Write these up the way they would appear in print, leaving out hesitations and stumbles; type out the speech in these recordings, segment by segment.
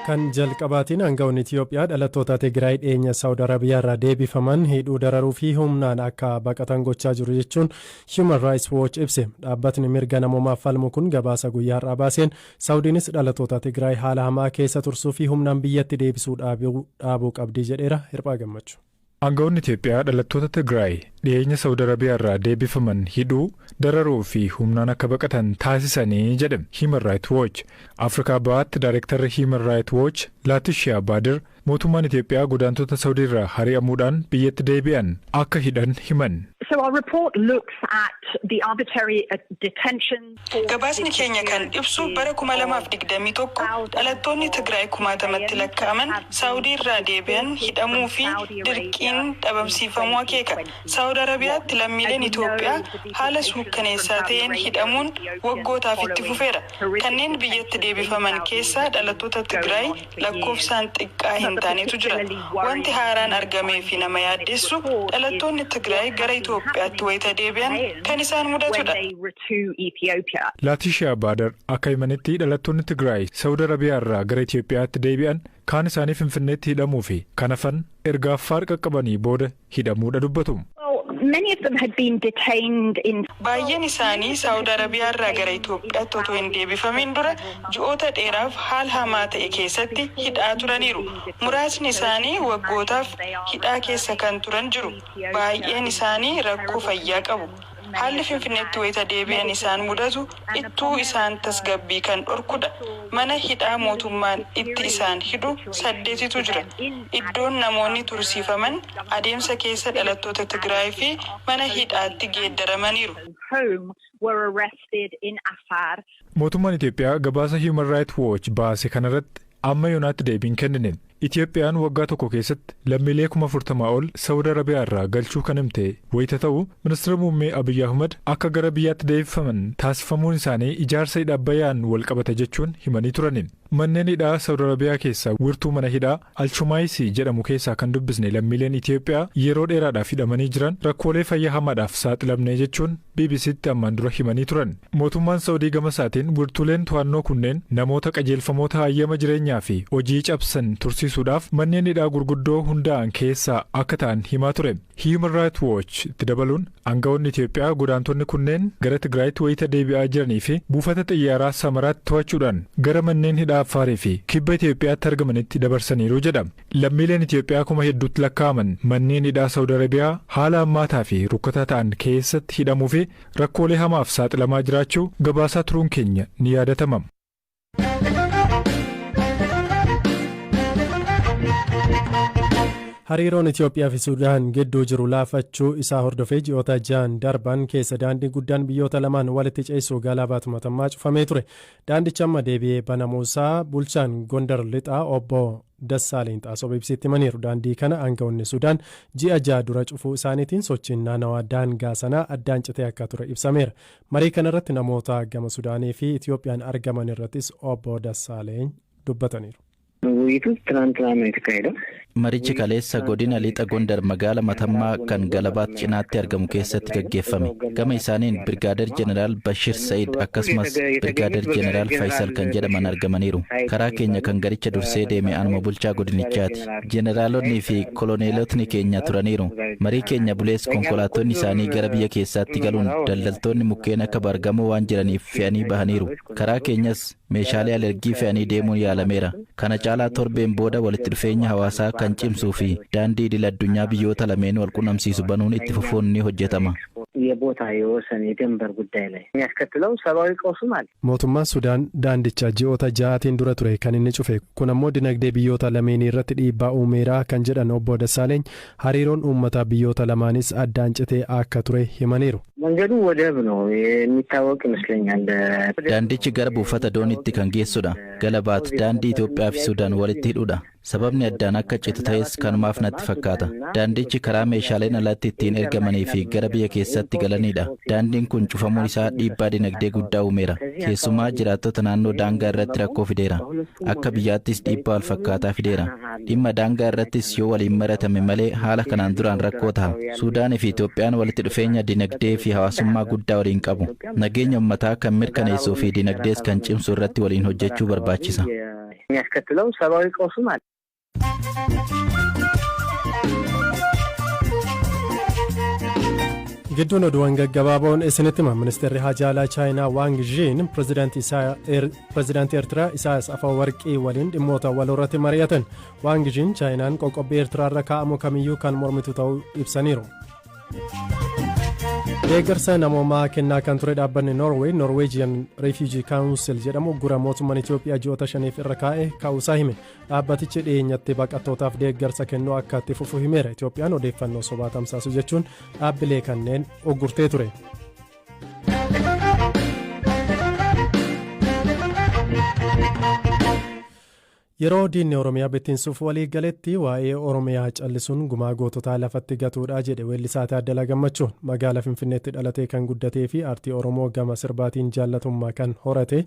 Kan jalqabaatiin aangawoonni Itiyoophiyaa dhalattoota Tigraay dhiyeenya Saawud Arabiyaa irraa deebifaman hidhuu, dararuu fi humnaan akka baqatan gochaa jiru jechuun Human Rights Watch ibse. Dhaabbatni mirga namoomaaf falmu kun gabaasa guyyaa har'aa baaseen Saawudiinis dhalattoota Tigraay haala hamaa keessa tursuu fi humnaan biyyatti deebisuu dhaabuu qabdi jedheera. Hirphaa Gammachuu. Aangawoonni Itiyoophiyaa dhalattoota Tigraay dhiyeenya Saawud Arabiyaa irraa deebifaman hidhuu, dararuu fi humnaan akka baqatan taasisanii jedhe Human Rights Watch. Afrikaa Bahaatti Daayirektarri Human Rights Watch Laatishiyaa Baadir mootummaan Itiyoophiyaa godaantota Saawudii irraa hari'amuudhaan biyyatti deebi'an akka hidhan himan. So our report looks at the arbitrary detention. Gabaasni keenya kan ibsu bara 2021 dhalattoonni Tigraay kumaatamatti lakkaa'aman Saawudii irraa deebi'an hidhamuu fi dirqiin dhabamsiifamuu akeeka. Saawud Arabiyaatti lammiileen Itoophiyaa haala suukkaneessaa ta'een hidhamuun waggootaaf itti fufeera. Kanneen biyyatti deebifaman keessaa dhalattoota Tigraay lakkoofsaan xiqqaa hin taanetu jira. Wanti haaraan argamee fi nama yaaddeessu dhalattoonni Tigraay gara Itoophiyaatti wayita deebi'an kan isaan mudatudha. Laatishiyaa Baadar akka himanitti, dhalattoonni Tigraay Saawud Arabiyaa irraa gara Itoophiyaatti deebi'an kaan isaanii Finfinneetti hidhamuu fi kan hafan erga Affaar qaqqabanii booda hidhamuudha dubbatu. Baay'een isaanii Saawud Arabiyaa irraa gara Itoophiyaatti otoo hin deebifamin dura ji'oota dheeraaf haala hamaa ta'e keessatti hidhaa turaniiru. Muraasni isaanii waggootaaf hidhaa keessa kan turan jiru. Baay'een isaanii rakkoo fayyaa qabu. Haalli Finfinneetti wayita deebi'an isaan mudatu ittuu isaan tasgabbii kan dhorkudha. Mana hidhaa mootummaan itti isaan hidhu saddeetitu jira. Iddoon namoonni tursiifaman adeemsa keessa dhalattoota Tigraay fi mana hidhaatti geeddaramaniiru. Mootummaan Itiyoophiyaa gabaasa Human Rights Watch baase kanarratti amma yoonaatti deebiin kennine. Itiyoophiyaan waggaa tokko keessatti lammiilee 40,000 ol Saawud Arabiyaa irraa galchuu kan himte wayita ta'u, ministeera muummee Abiyyi Ahmad akka gara biyyaatti deebifaman taasifamuun isaanii ijaarsa hidha Abbayyaan wal qabate jechuun himanii turani. Manneen hidhaa Saawud Arabiyaa keessaa wirtuu mana hidhaa Alchumaayisii jedhamu keessaa kan dubbisne lammiileen Itiyoophiyaa yeroo dheeraadhaaf hidhamanii jiran rakkoolee fayyaa hamaadhaaf saaxilamne jechuun BBCtti ammaan dura himanii turan. Mootummaan Saawudii gama isaatiin wirtuuleen to'annoo kunneen namoota qajeelfamoota hayyama jireenyaa fi hojii cabsan tursiisuudhaaf manneen hidhaa gurguddoo hundaa'an keessaa akka ta'an himaa ture. Human Rights Watch itti dabaluun aangawoonni Itiyoophiyaa godaantonni kunneen gara Tigraayitti wayita deebi'aa jiranii fi buufata xiyyaaraa Samaraatti to'achuudhaan gara manneen hidhaa Affaarii fi kibba Itiyoophiyaatti argamanitti dabarsaniiru jedha. Lammiileen Itiyoophiyaa kuma hedduutti lakkaa'aman manneen hidhaa Saawud Arabiyaa haala hammaataa fi rukkataa ta'an keessatti hidhamuu fi rakkoolee hamaaf saaxilamaa jiraachuu gabaasaa turuun keenya ni yaadatama. Hariiroon Itoophiyaa fi Sudaan gidduu jiru laafachuu isaa hordofee ji'oota 6n darban keessa daandii guddaan biyyoota lamaan walitti ceessu Gaalaabaat Matammaa cufamee ture. Daandichi amma deebi'ee banamuusaa bulchaan Gondar Lixaa obbo Dassaaleny Xaasoo BBCtti himaniiru. Daandii kana aangawoonni Sudaan ji'a 6 dura cufuu isaaniitiin sochiin naannawaa daangaa sanaa addaan citee akka ture ibsameera. Marii kanarratti namoota gama Sudaanii fi Itoophiyaan argaman irrattis obbo Dassaaleny dubbataniiru. ውይይቱ ትናንትና ነው የተካሄደው። Marichi kaleessa godina Lixa Gondar magaala Matammaa kan Galabaat cinaatti argamu keessatti gaggeeffame. Gama isaaniin Birgaader Jeneraal Bashir Sa'id akkasumas Birgaader Jeneraal Faysal kan jedhaman argamaniiru. Karaa keenya kan garicha dursee deeme anuma bulchaa godinichaati. Jeneraalonni fi koloneelotni keenya turaniiru. Marii keenya bulees konkolaattonni isaanii gara biyya keessaatti galuun daldaltoonni mukkeen akka baargamoo waan jiraniif fe'anii bahaniiru. Karaa keenyas meeshaalee alergii fe'anii deemuun yaalameera. Kana caalaa torbeen booda walitti dhufeenya hawaasaa kan cimsuu fi daandii idil addunyaa biyyoota lameen wal qunnamsiisu banuun itti fufuun ni hojjetama. የቦታ የወሰን የድንበር ጉዳይ ላይ የሚያስከትለው ሰብአዊ ቀውስም አለ። Mootummaan Sudaan daandicha ji'oota 6tiin dura ture kan inni cufe. Kun ammoo dinagdee biyyoota lameenii irratti dhiibbaa uumeera kan jedhan obbo Dassaaleny, hariiroon uummataa biyyoota lamaanis addaan citee akka ture himaniiru. መንገዱ ወደብ ነው የሚታወቅ ይመስለኛል። Daandichi gara buufata dooniitti kan geessudha. Galabaat daandii Itoophiyaa fi Sudaan walitti hidhudha. Sababni addaan akka citu ta'es kanumaaf natti fakkaata. Daandichi karaa meeshaaleen alatti ittiin ergamanii fi gara biyya keessatti galanidha. Daandiin kun cufamuun isaa dhiibbaa dinagdee guddaa uumeera. Keessumaa jiraattota naannoo daangaa irratti rakkoo fideera. Akka biyyaattis dhiibbaa wal fakkaataa fideera. Dhimma daangaa irrattis yoo waliin maratame malee haala kanaan duraan rakkoo ta'a. Suudaanii fi Itoophiyaan walitti dhufeenya dinagdee fi hawaasummaa guddaa waliin qabu. Nageenya uummataa kan mirkaneessuu fi dinagdees kan cimsu irratti waliin hojjechuu barbaachisa. የሚያስከትለው ሰብአዊ ቀውስም አለ። Gidduun oduuwwan gaggabaaboon isinitti hima. Ministeerri Haajaalaa Chaayinaa Waang Zhiin pirezidaantii Eertiraa Isaayyaas Afawarqii waliin dhimmoota wal irratti mari'atan. Waang Zhiin Chaayinaan qoqqobbii Eertiraarra kaa'amu kamiyyuu kan mormitu ta'uu ibsaniiru. Deeggarsa namoomaa kennaa kan ture dhaabbanni Norway Norwegian Refugee Council jedhamu gura mootummaan Itoophiyaa ji'oota 5 irra kaa'e ka'uusaa hime. Dhaabbatichi dhiyeenyatti baqattootaaf deeggarsa kennuu akka itti fufu himeera. Itoophiyaan odeeffannoo sobaa tamsaasu jechuun dhaabbilee kanneen uggurtee ture. Yeroo diinni Oromiyaa bittinsuuf walii galetti waa'ee Oromiyaa callisuun gumaa goototaa lafatti gatuudha jedhe weellisaa Taaddalaa Gammachuun. Magaalaa Finfinneetti dhalatee kan guddatee fi aartii Oromoo gama sirbaatiin jaallatummaa kan horate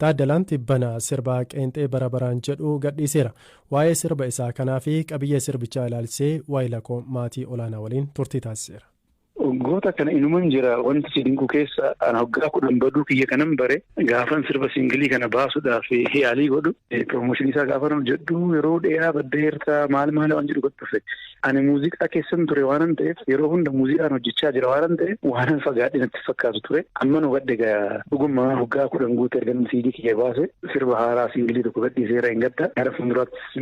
Taaddalaan tibbana sirbaa qeenxee bara baraan jedhu gadhiiseera. Waa'ee sirba isaa kanaa fi qabiyyee sirbichaa ilaalchisee waayilakoo maatii olaanaa waliin turtii taasiseera. Goota kana inuman jira. Wanti si dinqu keessa ana hoggaa 10 baduu kiyya kanan bare gaafan sirba singilii kana baasuudhaaf yaalii godhu piroomooshinii isaa gaafa jedhu yeroo dheeraa baddeertaa maal maal waan jedhu godhufe. Ani muuziqaa keessan ture waanan ta'eef yeroo hunda muuziqaan hojjechaa jira waanan ta'eef waanan fagaadhe natti fakkaatu ture. Amma nu gadde dhuguma hoggaa 10 guute ergan siidii kiyya baase sirba haaraa singilii tokko gadhiiseera hin gadda. Gara fuulduraattis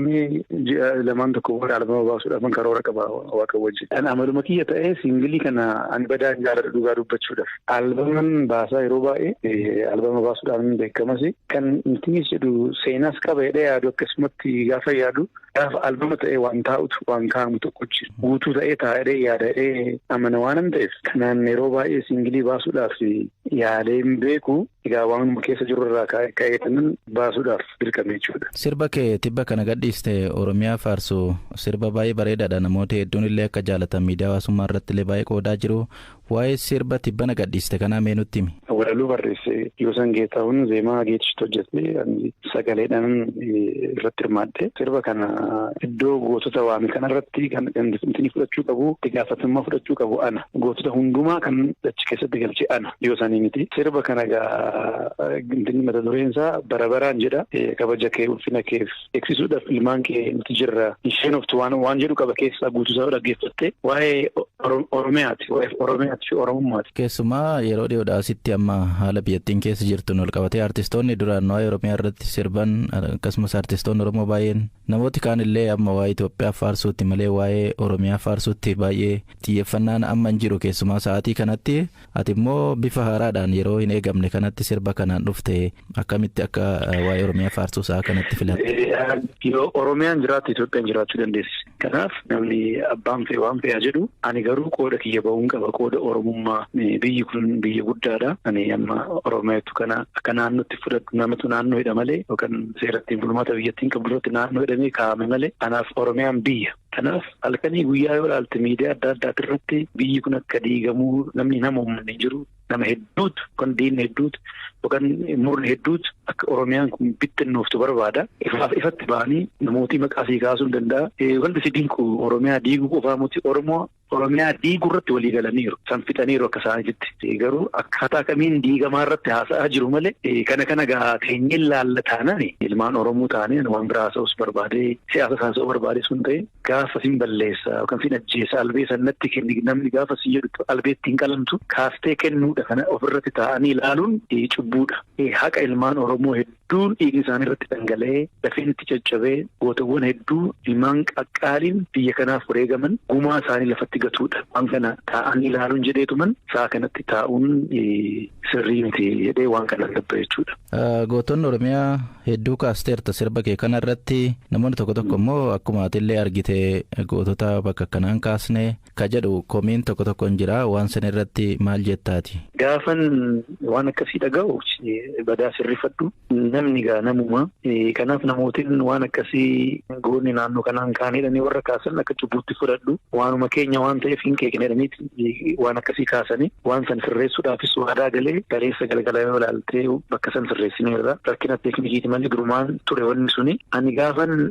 ji'a 2 tokko booda albama baasuudhaaf karoora qaba waaqa wajjin. Ani amaluma kiyya ta'ee singilii kana ani badaan jaalladha dhugaa dubbachuudhaaf. Albaman baasaa yeroo baay'ee albama baasuudhaan beekamas kan nuti jedhu seenaas qaba jedhee yaadu akkasumatti gaafa yaadu gaafa albama ta'ee waan taa'utu waan kaa'amu tokkochi guutuu ta'ee taa'ee yaada jedhee amana waanan ta'eef kanaan yeroo baay'ee singilii baasuudhaaf yaalee hin beeku. Egaa waan keessa jiru irraa ka'eetanan baasuudhaaf dirqame jechuudha. Sirba kee tibba kana gadhiiste Oromiyaa faarsu sirba baay'ee bareedaadha. Namoota hedduun illee akka jaalatan miidiyaa hawaasummaa irratti illee baay'ee qoodaa jiru. Waa'ee sirba tibbana gadhiiste kanaa mee nutti himi? Walaloo barreesse Yoosan Geetahuun zeemaa Geetishitti hojjete sagaleedhaan irratti hirmaadhe. Sirba kana iddoo gootota waame kanarratti kan inni fudhachuu qabu itti gaafatamummaa fudhachuu qabu ana. Gootota hundumaa kan achi keessatti galche ana Yoosanii miti. Sirba kana inni mata dureen isaa bara baraan jedha. Kabaja kee ulfina keef eegsisuudhaaf ilmaan kee nuti jirra. Isheen oftu waan jedhu qaba keessaa guutuusaa dhaggeeffatte waa'ee Oromiyaati. Waa'ee Oromiyaati fi Oromummaati. Keessumaa yeroo dhiyoodhaa asitti amma haala biyyattiin keessa jirtuun wal qabatee artistoonni duraan waa'ee Oromiyaa irratti sirban akkasumas artistoonni Oromoo baay'een namooti kaan illee amma waa'ee Itoophiyaa faarsuutti malee waa'ee Oromiyaa faarsuutti baay'ee xiyyeeffannaan amma hin jiru. Keessumaa sa'aatii kanatti ati immoo bifa haaraadhaan yeroo hin eegamne kanatti sirba kanaan dhufte akkamitti akka waa'ee Oromiyaa faarsuu sa'a kanatti filatte? Yoo Oromiyaan jiraatte Itoophiyaan jiraachuu dandeessi. Kanaaf namni abbaan fe'e waan fe'aa jedhu ani garuu qooda kiyya ba'uun qaba. Qooda Oromummaa biyyi kun biyya guddaadha. Ani amma Oromiyaatu kana akka naannootti fudhadhu namatu naannoo hidha malee yookaan seera ittiin bulmaata biyyattiin qabdu irratti naannoo hidhamee kaa'ame malee anaaf Oromiyaan biyya. Kanaaf halkanii guyyaa yoo ilaalte miidiyaa adda addaa irratti biyyi kun akka diigamuu namni nama uummanni hin jiru. Nama hedduutu yookaan diinni hedduutu yookaan murni hedduutu akka Oromiyaan kun bittinnooftu barbaada. Ifaaf ifatti ba'anii namootii maqaa sii kaasuu hin danda'a. Wanti si dinqu Oromiyaa diiguu qofaa miti Oromoo Oromiyaa diiguu irratti walii galaniiru. San fixaniiru akka isaaniitti. Garuu akkaataa kamiin diigamaa irratti haasa'aa jiru malee kana kana gaa teenyee laalla taanaan ilmaan Oromoo taanee waan biraa haasa'us barbaadee siyaasa haasa'uu barbaadee sun ta'e gaafa sin balleessa yookaan sin ajjeesa albee sannatti kenni namni gaafa sin jedhu albeetti hin qalamtu kaaftee kennuudha kana ofirratti taa'anii ilaaluun cubbuudha. Haqa ilmaan Oromoo hedduun dhiigni isaanii irratti dhangala'ee lafeen itti caccabee gootawwan hedduu ilmaan qaqqaaliin biyya kanaaf wareegaman gumaa isaanii lafatti gatuudha. Waan kana taa'anii ilaaluun jedheetuman sa'a kanatti taa'uun sirrii miti jedhee waan kana dabba jechuudha. Gootonni Oromiyaa hedduu kaasteerta sirba kee kana irratti namoonni tokko tokko immoo akkuma atillee argite gootota bakka kanaan kaasne ka jedhu komiin tokko tokko hin jira waan sana irratti maal jettaati? Gaafan waan akkasii dhaga'u badaa sirriifadhu namni gaa namuma. Kanaaf namootiin waan akkasii goonni naannoo kanaan kaanidhanii warra kaasan akka cubbuutti fudhadhu waanuma keenya waan ta'eef hin qeeqnedhanii waan akkasii kaasanii waan san sirreessuudhaafis waadaa galee galeessa galgala yoo ilaaltee bakka san sirreessineerra rakkina teeknikiiti malee durumaan ture wanni suni. Ani gaafan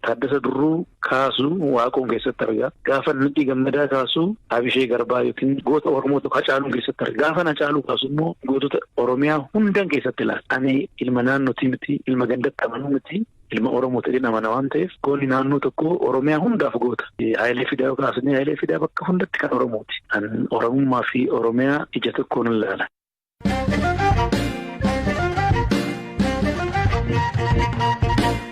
Taaddasa Birruu kaasu Waaqoon keessatti argaa. Gaafan Nadhii Gammadaa kaasu Abishee Garbaa yookiin goota Oromoo tokko Hacaaluun keessatti argaa. Gaafan Hacaaluu kaasu immoo gootota Oromiyaa hundan keessatti ilaala. Ani ilma naannootii miti, ilma gandatti amanuu miti. Ilma Oromoo ta'ee amana waan ta'eef goonni naannoo tokko Oromiyaa hundaaf goota. Hayilee Fidaa kaasnee Hayilee Fidaa bakka hundatti kan Oromooti. Kan Oromummaa fi Oromiyaa ija tokkoon ilaala.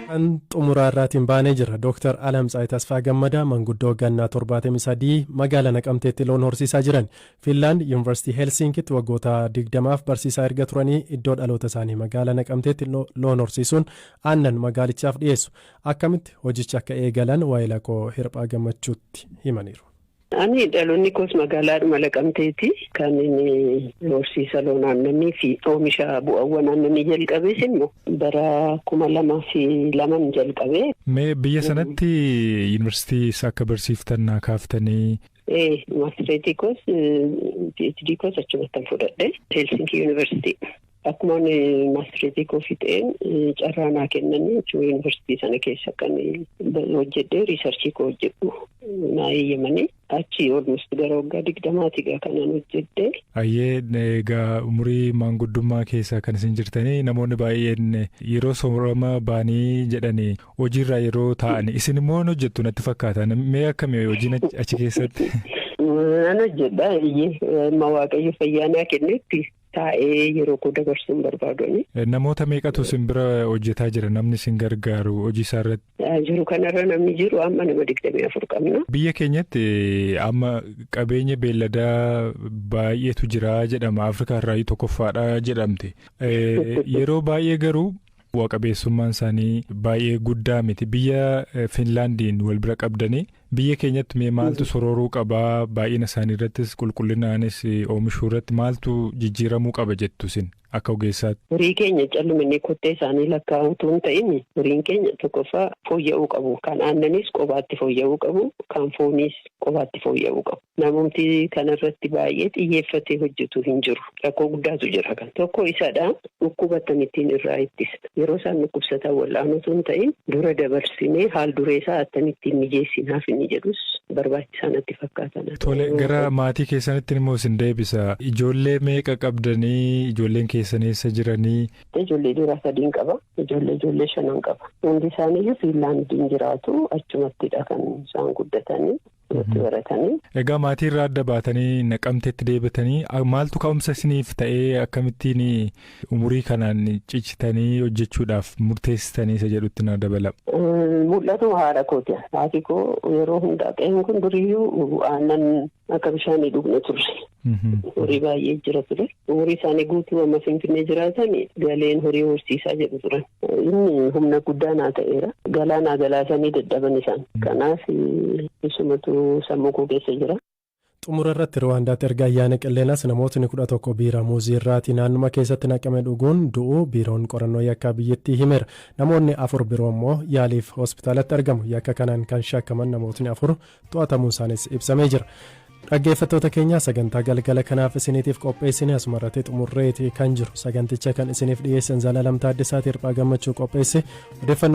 Kan xumuraarraatiin baanee jira. Dooktar Alamtsaayii Tasfaa Gammadaa manguddoo gannaa 73 magaalaa Naqamteetti loon horsiisaa jiran. Finlaand Yuunivarsiitii Helsinkitti waggoota 20f barsiisaa erga turanii iddoo dhaloota isaanii magaalaa Naqamteetti loon horsiisuun aannan magaalichaaf dhiyeessu. Akkamitti hojicha akka eegalan waa'ee koo Hirphaa Gammachuutti himaniiru. Ani dhaloonni koos magaalaadhuma Naqamteeti. Kan inni horsiisa loon aannanii fi oomisha bu'aawwan aannanii jalqabees immoo bara 2002 jalqabee. Mee biyya sanatti yuunivarsiitii akka barsiiftan naa kaaftanii. Maastireetii koos PhD koos achumatti fudhadhe Helsinkii Yuunivarsiitii. Akkuma maastireetii koo fixeen carraa naa kennanii achuma yuunivarsiitii sana keessa kan hojjedhee research koo hojjedhu naa eeyyamanii achi almost gara waggaa 20ti egaa kanan hojjedhe. Ayyee, egaa umurii maanguddummaa keessa kan isin jirtanii, namoonni baay'een yeroo soorama baanii jedhanii hojiirraa yeroo taa'an, isin immoo hojjettu natti fakkaata. Mee akkamii hojiin achi keessatti? Nan hojjedha, eeyyee, amma Waaqayyo fayyaa naa kennetti taa'ee yeroo koo dabarsuun barbaadani. Namoota meeqatu isin bira hojjetaa jira, namni isin gargaaru hojii isaa irratti? Jiru kanarra namni jiru amma nama 24 qabna. Biyya keenyatti amma qabeenya beelladaa baay'eetu jira jedhama. Afrikaa irraa tokkoffaadha jedhamte. Yeroo baay'ee garuu bu'a qabeessummaan isaanii baay'ee guddaa miti. Biyya Finlaandiin wal bira qabdanii biyya keenyatti mee maaltu sorooruu qabaa, baay'ina isaanii irrattis qulqullinaanis oomishuu irratti maaltu jijjiiramuu qaba jettu isin akka ogeessaatti? Horii keenya callumannee kottee isaanii lakkaa'uutu hin ta'in, horiin keenya tokkoffaa fooyya'uu qabu. Kan aannanis qobaatti fooyya'uu qabu. Kan fooniis qobaatti fooyya'uu qabu. Namumti kanarratti baay'ee xiyyeeffatee hojjetu hin jiru. Rakkoo guddaatu jira kan. Tokko isadha. Dhukkuba akkamittiin irraa ittisa? Yeroo isaan dhukkubsatan wal'aanuutu hin ta'in, dura dabarsinee haal duree isaa akkamittiin mijeessinaaf inni jedhus barbaachisaa natti fakkaatan. Tole, gara maatii keessanitti immoo isin deebisa. Ijoollee meeqa qabdanii? Ijoolleen keessan eessa jiranii? Ijoollee dhiiraa sadiin qaba. Ijoollee shanan qaba. Hundi isaaniiyyuu Fiinlaandiin jiraatu, achumattidha kan isaan guddatanii. Itti baratanii. Egaa maatii irraa adda baatanii Naqamteetti deebitanii, maaltu ka'umsa isiniif ta'ee, akkamittiin umurii kanaan cichitanii hojjechuudhaaf murteessitanii isa jedhutti na dabala. Mul'atuma haadha kooti. Haati koo yeroo hundaa qe'een kun duriyyuu aannan akka bishaanii dhugna turre. Horii baay'ee jira ture. Umurii isaanii guutuu amma Finfinnee jiraatan galeen horii horsiisaa jedhu turan. Inni humna guddaa naa ta'eera. Galaanaa galaasanii dadhaban isaan. Kanaaf isumatu sammuu koo keessa jira. Xumura irratti, Ruwaandaatti erga ayyaana qilleenas namootni 11 biiraa muuzii irraatii naannuma keessatti naqame dhuguun du'uu biiroon qorannoo yakkaa biyyattii himeera. Namoonni afur biroo immoo yaaliif hospitaalatti argamu. Yakka kanaan kan shakkaman namootni afur to'atamuun isaanis ibsamee jira. Dhaggeeffattoota keenya, sagantaa galgala kanaaf isiniitiif qopheessine asuma irratti xumurreeti kan jiru. Saganticha kan isiniif dhiyeessan Zalaalam Taaddasaati, Hirphaa Gammachuu qopheesse odeeffannoo.